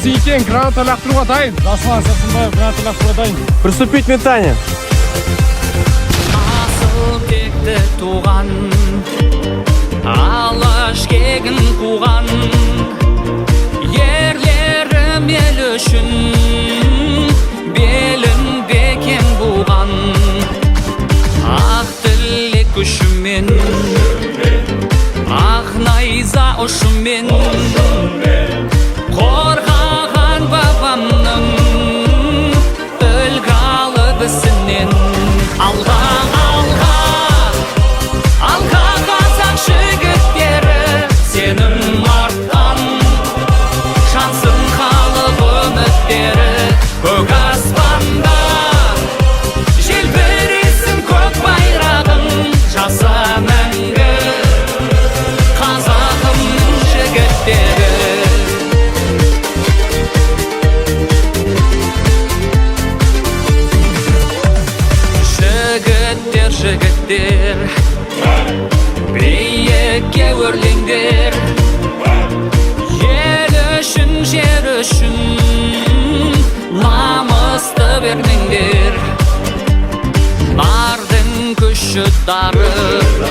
Сейкен, граната лақтыруға дайын. Жасұлан Сәрсенбаев, граната лақтыруға дайын. Приступить метание. Асыл текті туған, Алаш кегін қуған ерлерім, ел үшін белін бекем буған, ақ тілек күшімен, ақ найза ұшымен қорғаған бабамның үлгі алып ісінен. Алға, алға, алға, қазақ жігіттері, сенім артқан, жансын халық үміттері. Көк аспанда желбіресін көк байрағың, жаса мәңгі, қазағымның жігіттері. Жігіттер, жігіттер, биікке өрлеңдер, ел үшін, жер үшін намысты бермеңдер. Нардың күші дарып,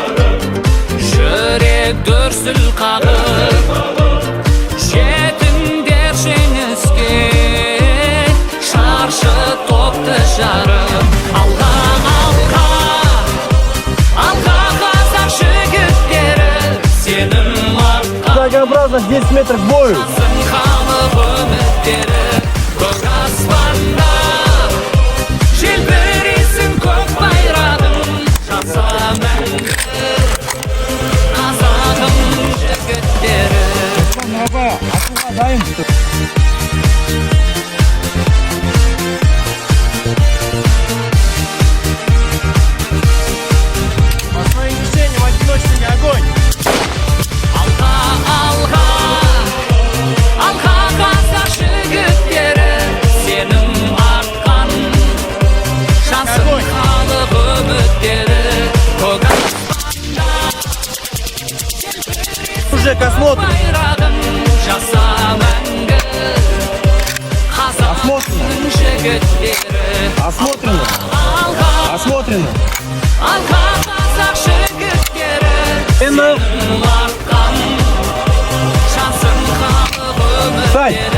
жүрек дүрсіл қағып, жетіңдер жеңіске, шаршы топты жарып. Алға, алға, алға, қазақ жігіттері, сенім артқан, Шагообразно 10 метров к бою. Жансын халық үміттері. Көк аспанда желбіресін көк байрағың, жаса мәңгі, қазағымның жігіттері. Жасұлан Мұрабаев, атуға дайын. По своим мишеням одиночными огонь. Алға, алға, алға, қазақ жігіттері, сенім артқан, жансын халық үміттері. Көк аспанда Уже к осмотру. байрағың, жаса мәңгі, қазағымның жігіттері. Осмотрено. Алға, Осмотрено. алға, қазақ жігіттері, Сенім. сенім артқан, жансын халық Встань. үміттері.